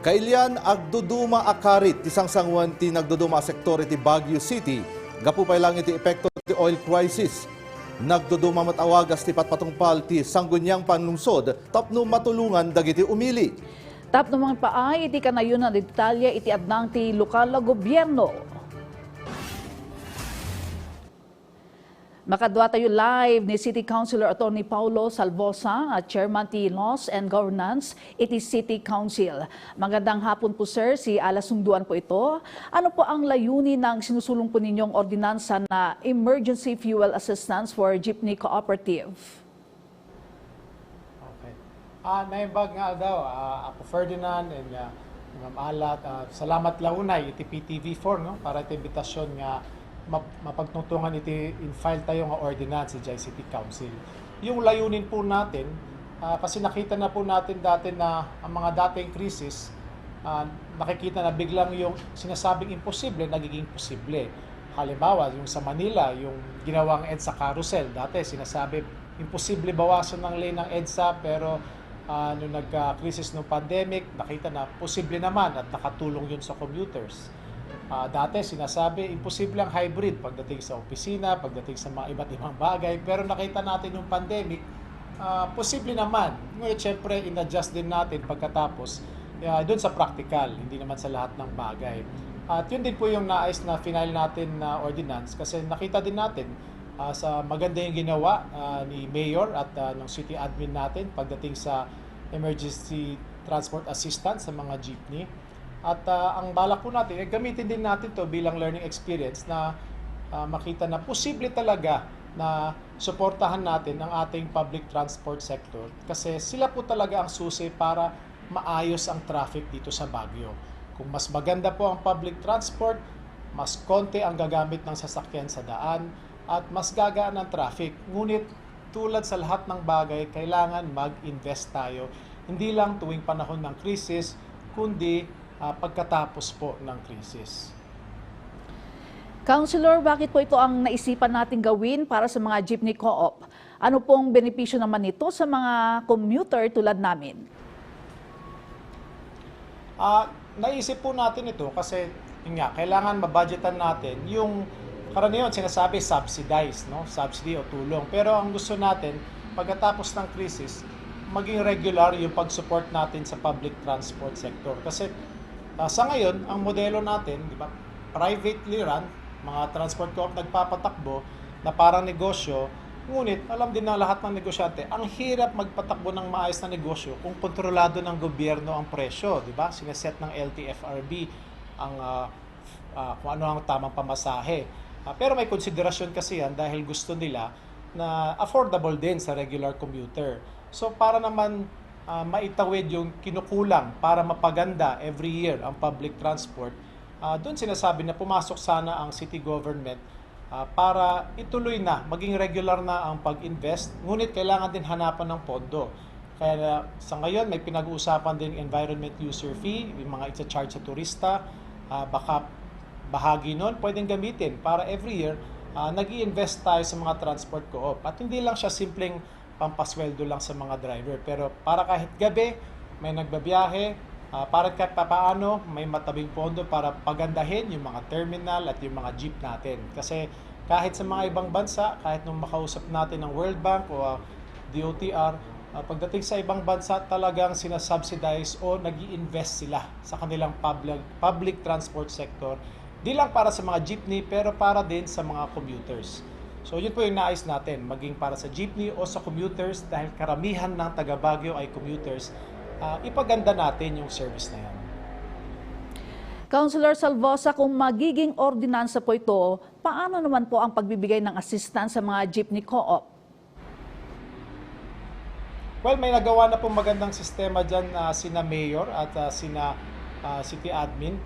Kailian agduduma akarit tisang sangwan ti nagduduma sektor iti Baguio City. Gapupay lang iti epekto ti oil crisis. Nagduduma matawagas ti patpatungpal ti sanggunyang panlungsod tapno matulungan dagiti umili. Tapno mga paay iti kanayon na detalye iti adnang ti lokal na gobyerno. Makadwa tayo live ni City Councilor Atty. Paulo Salvosa at Chairman ti Laws and Governance iti City Council. Magandang hapon po sir, si Alasungduan po ito. Ano po ang layunin ng sinusulong po ninyong ordinansa na Emergency Fuel Assistance for Jeepney Cooperative? Okay. Naimbag nga daw, ako Ferdinand and Ma'am Alat, salamat launay iti PTV4 no para iti imbitasyon nga mapagtungtungan iti in-file tayo nga ordinance sa City Council. Yung layunin po natin, kasi nakita na po natin dati na ang mga dating krisis, nakikita na biglang yung sinasabing imposible, nagiging posible. Halimbawa, yung sa Manila, yung ginawang EDSA carousel, dati sinasabi imposible bawasan ng lane ng EDSA, pero nung nagka-krisis ng pandemic, nakita na posible naman at nakatulong yun sa commuters. Dati sinasabi, imposible ang hybrid pagdating sa opisina, pagdating sa mga iba't ibang bagay. Pero nakita natin yung pandemic, posible naman. Ngayon, syempre, in-adjust din natin pagkatapos doon sa practical, hindi naman sa lahat ng bagay. At yun din po yung nais na final natin na ordinance kasi nakita din natin sa maganda yung ginawa ni Mayor at ng City Admin natin pagdating sa emergency transport assistance sa mga jeepney. At ang balak po natin, gamitin din natin to bilang learning experience na makita na posible talaga na suportahan natin ang ating public transport sector kasi sila po talaga ang susi para maayos ang traffic dito sa Baguio. Kung mas maganda po ang public transport, mas konti ang gagamit ng sasakyan sa daan at mas gagaan ang traffic. Ngunit tulad sa lahat ng bagay, kailangan mag-invest tayo. Hindi lang tuwing panahon ng krisis, kundi pagkatapos po ng krisis. Councilor, bakit po ito ang naisipan natin gawin para sa mga jeepney co-op? Ano pong benepisyo naman ito sa mga commuter tulad namin? Naisip po natin ito kasi kailangan mabudgetan natin yung karaniwan sinasabi subsidize, no? Subsidy o tulong. Pero ang gusto natin, pagkatapos ng krisis, maging regular yung pag-support natin sa public transport sector. Kasi sa ngayon, ang modelo natin, di ba, privately run, mga transport co-op nagpapatakbo na parang negosyo, ngunit alam din ng lahat ng negosyante, ang hirap magpatakbo ng maayos na negosyo kung kontrolado ng gobyerno ang presyo, di ba? Sineset ng LTFRB ang kung ano ang tamang pamasahe. Pero may konsiderasyon kasi yan dahil gusto nila na affordable din sa regular commuter. So para naman maitawid yung kinukulang para mapaganda every year ang public transport, doon sinasabi na pumasok sana ang city government para ituloy na, maging regular na ang pag-invest, ngunit kailangan din hanapan ng pondo. Kaya sa ngayon may pinag-uusapan din environment user fee, yung mga i-charge sa turista, baka bahagi nun pwedeng gamitin para every year nag-i-invest tayo sa mga transport co-op. At hindi lang siya simpleng pampasweldo lang sa mga driver. Pero para kahit gabi, may nagbabiyahe, para kahit papaano, may matabing pondo para pagandahin yung mga terminal at yung mga jeep natin. Kasi kahit sa mga ibang bansa, kahit nung makausap natin ng World Bank o DOTR, pagdating sa ibang bansa talagang sinasubsidize o nag-i-invest sila sa kanilang public transport sector. Di lang para sa mga jeepney, pero para din sa mga commuters. So yun po yung nais natin, maging para sa jeepney o sa commuters dahil karamihan ng taga Baguio ay commuters, ipaganda natin yung service na yan. Councilor Salvosa, kung magiging ordinansa po ito, paano naman po ang pagbibigay ng assistance sa mga jeepney co-op? Well, may nagawa na pong magandang sistema dyan sina Mayor at sina City Admin.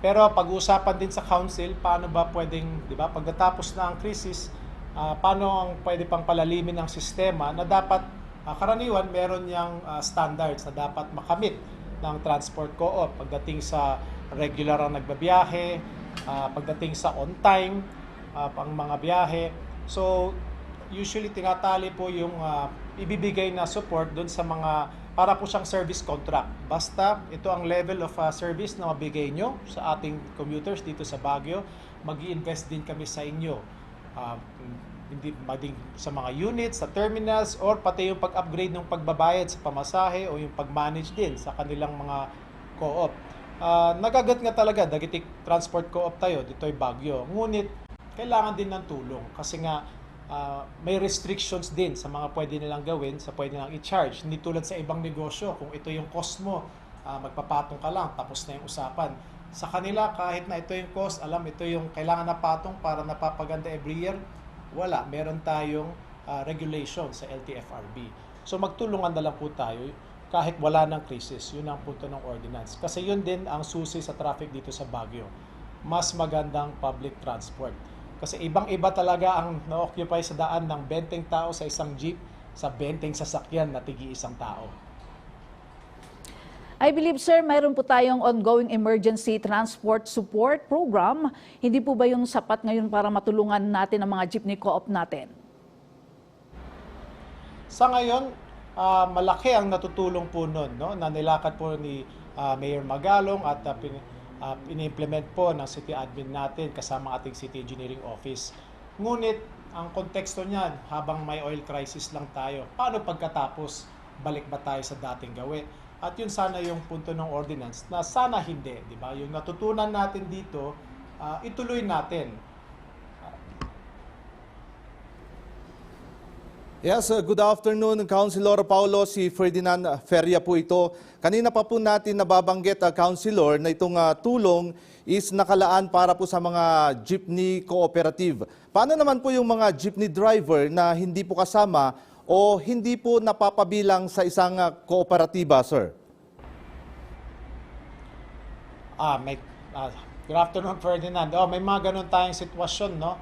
Pero pag-uusapan din sa Council, paano ba pwedeng, di ba, pagkatapos na ang krisis, paano ang pwede pang palalimin ng sistema na dapat karaniwan meron niyang standards na dapat makamit ng transport co-op pagdating sa regular ang nagbabiyahe, pagdating sa on time, pang mga biyahe. So usually tinatali po yung ibibigay na support doon sa mga para po siyang service contract. Basta ito ang level of service na mabigay nyo sa ating commuters dito sa Baguio, mag-i-invest din kami sa inyo. Hindi maging sa mga units, sa terminals, or pati yung pag-upgrade ng pagbabayad sa pamasahe o yung pag-manage din sa kanilang mga co-op. Nagagat nga talaga, Dagitik Transport Co-op tayo, dito'y Baguio. Ngunit, kailangan din ng tulong kasi nga may restrictions din sa mga pwede nilang gawin, sa pwede nilang i-charge. Hindi tulad sa ibang negosyo, kung ito yung cost mo, magpapatong ka lang, tapos na yung usapan. Sa kanila, kahit na ito yung cost, alam, ito yung kailangan na patong para napapaganda every year, wala. Meron tayong regulation sa LTFRB. So magtulungan na lang po tayo kahit wala ng krisis. Yun ang punto ng ordinance. Kasi yun din ang susi sa traffic dito sa Baguio. Mas magandang public transport. Kasi ibang-iba talaga ang na-occupy sa daan ng 20 tao sa isang jeep sa 20 sasakyan na tigi-isang tao. I believe, sir, mayroon po tayong ongoing emergency transport support program. Hindi po ba yung sapat ngayon para matulungan natin ang mga jeepney co-op natin? Sa ngayon, malaki ang natutulong po nun, no? Na nilakad po ni Mayor Magalong at ini-implement po ng city admin natin kasama ating city engineering office. Ngunit, ang konteksto niyan, habang may oil crisis lang tayo, paano pagkatapos balik ba tayo sa dating gawin? At yun sana yung punto ng ordinance na sana hindi, di ba? Yung natutunan natin dito, ituloy natin. Yes, good afternoon, Councilor Paulo. Si Ferdinand Feria po ito. Kanina pa po natin nababanggit, Councilor, na itong tulong is nakalaan para po sa mga jeepney cooperative. Paano naman po yung mga jeepney driver na hindi po kasama o hindi po napapabilang sa isang kooperatiba, sir? Good afternoon, Ferdinand. May mga ganun tayong sitwasyon, no?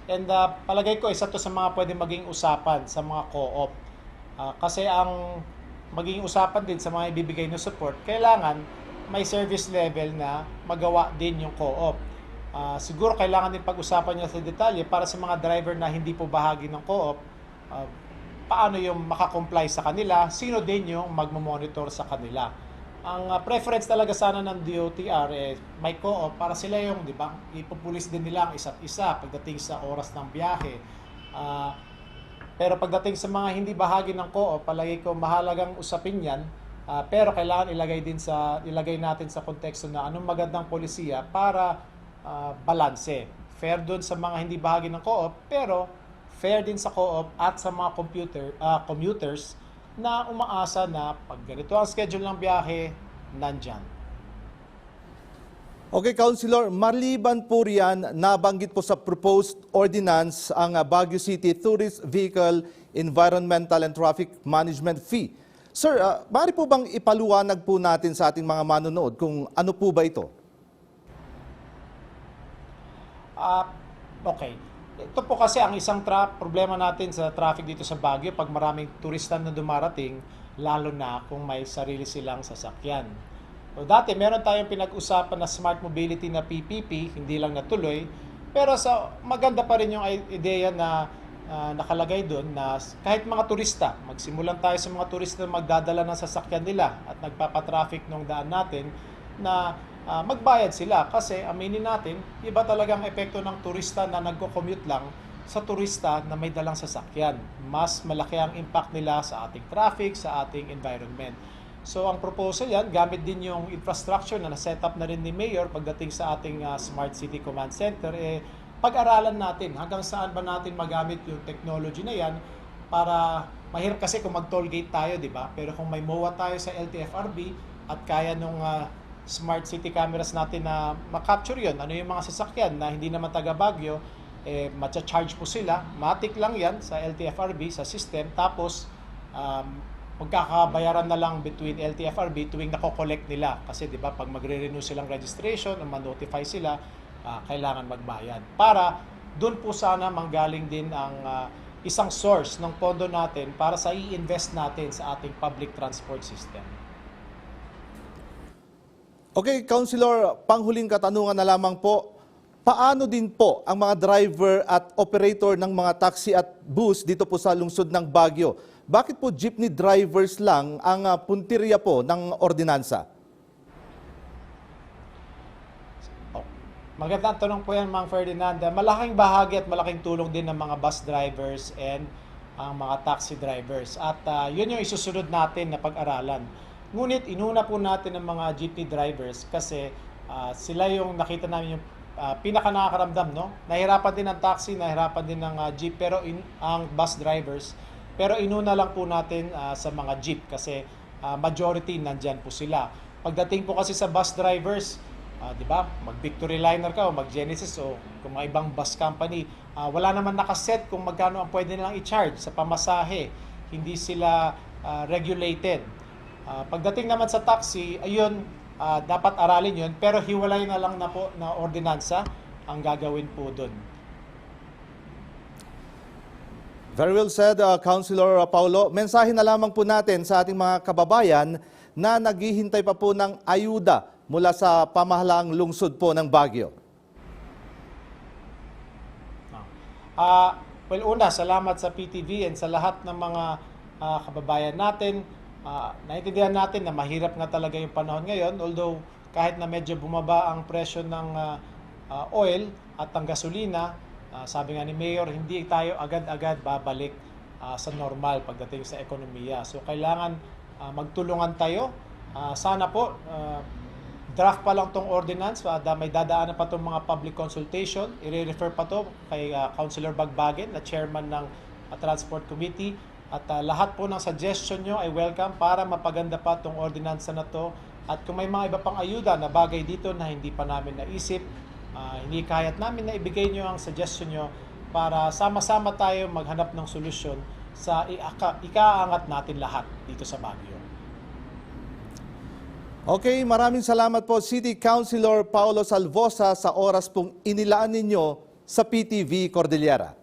And palagay ko, isa to sa mga pwede maging usapan sa mga co-op. Kasi ang maging usapan din sa mga ibibigay na support, kailangan may service level na magawa din yung co-op. Siguro kailangan din pag-usapan niya sa detalye para sa mga driver na hindi po bahagi ng co-op, paano yung makakomply sa kanila, sino din yung magmamonitor sa kanila. Ang preference talaga sana ng DOTR may co-op para sila yung, di ba, ipupulis din nila ang isa't isa pagdating sa oras ng biyahe. Pero pagdating sa mga hindi bahagi ng co-op, palagi ko mahalagang usapin yan. Pero kailangan ilagay natin sa konteksto na anong magandang polisiya para balanse. Fair dun sa mga hindi bahagi ng co-op, pero fair din sa co-op at sa mga commuters na umaasa na pag ganito ang schedule ng biyahe, nandyan. Okay, Councilor, maliban po riyan, nabanggit po sa proposed ordinance ang Baguio City Tourist Vehicle Environmental and Traffic Management Fee. Sir, maaari po bang ipaluwanag po natin sa ating mga manonood kung ano po ba ito? Okay. Ito po kasi ang isang problema natin sa traffic dito sa Baguio pag maraming turista na dumarating, lalo na kung may sarili silang sasakyan. So, dati meron tayong pinag-usapan na smart mobility na PPP, hindi lang natuloy, pero maganda pa rin yung ideya na nakalagay doon na kahit mga turista, magsimulan tayo sa mga turista na magdadala ng sasakyan nila at nagpapatraffic ng daan natin na magbayad sila kasi aminin natin, iba talagang epekto ng turista na nagko-commute lang sa turista na may dalang sasakyan. Mas malaki ang impact nila sa ating traffic, sa ating environment. So ang proposal yan, gamit din yung infrastructure na na-set up na rin ni Mayor pagdating sa ating Smart City Command Center, pag-aralan natin hanggang saan ba natin magamit yung technology na yan para mahirap kasi kung mag-toll gate tayo, di ba? Pero kung may MOA tayo sa LTFRB at kaya nung smart city cameras natin na makapture yun, ano yung mga sasakyan na hindi naman taga Baguio, matcha-charge po sila, matik lang yan sa LTFRB, sa system, tapos magkakabayaran na lang between LTFRB tuwing nako-collect nila. Kasi di ba pag magre-renew silang registration, ma-notify sila, kailangan magbayad. Para doon po sana manggaling din ang isang source ng pondo natin para sa i-invest natin sa ating public transport system. Okay, Councilor, panghuling katanungan na lamang po. Paano din po ang mga driver at operator ng mga taxi at bus dito po sa lungsod ng Baguio? bakit po jeepney drivers lang ang puntirya po ng ordinansa? Oh, magandang tanong po yan, Mang Ferdinand. Malaking bahagi at malaking tulong din ng mga bus drivers and ang mga taxi drivers. At yun yung isusunod natin na pag-aralan. Ngunit inuna po natin ang mga jeepney drivers kasi sila yung nakita namin yung pinaka nakakaramdam, no? Nahirapan din ang taxi, nahirapan din ng jeep, pero ang bus drivers. Pero inuna lang po natin sa mga jeep kasi majority nandyan po sila. Pagdating po kasi sa bus drivers, di ba? Mag Victory Liner ka o mag Genesis o kung mga ibang bus company, wala naman nakaset kung magkano ang pwede nilang i-charge sa pamasahe. Hindi sila regulated. Pagdating naman sa taxi, ayun, dapat aralin yun, pero hiwalay na lang na po na ordinansa ang gagawin po doon. Very well said, Councilor Paulo. Mensahe na lamang po natin sa ating mga kababayan na naghihintay pa po ng ayuda mula sa pamahalaang lungsod po ng Baguio. Well, una, salamat sa PTV and sa lahat ng mga kababayan natin. Naintindihan natin na mahirap nga talaga yung panahon ngayon, although kahit na medyo bumaba ang presyo ng oil at ang gasolina, sabi nga ni Mayor, hindi tayo agad-agad babalik sa normal pagdating sa ekonomiya. So kailangan magtulungan tayo. Sana po, draft pa lang tong ordinance, may dadaanan pa tong mga public consultation, i-refer pa to kay Councilor Bagbagen na chairman ng Transport Committee. At lahat po ng suggestion nyo ay welcome para mapaganda pa itong ordinansa na to. At kung may mga iba pang ayuda na bagay dito na hindi pa namin naisip, hindi kayat namin na ibigay nyo ang suggestion nyo para sama-sama tayo maghanap ng solusyon sa ikaangat natin lahat dito sa Baguio. Okay, maraming salamat po City Councilor Paulo Salvosa sa oras pong inilaan ninyo sa PTV Cordillera.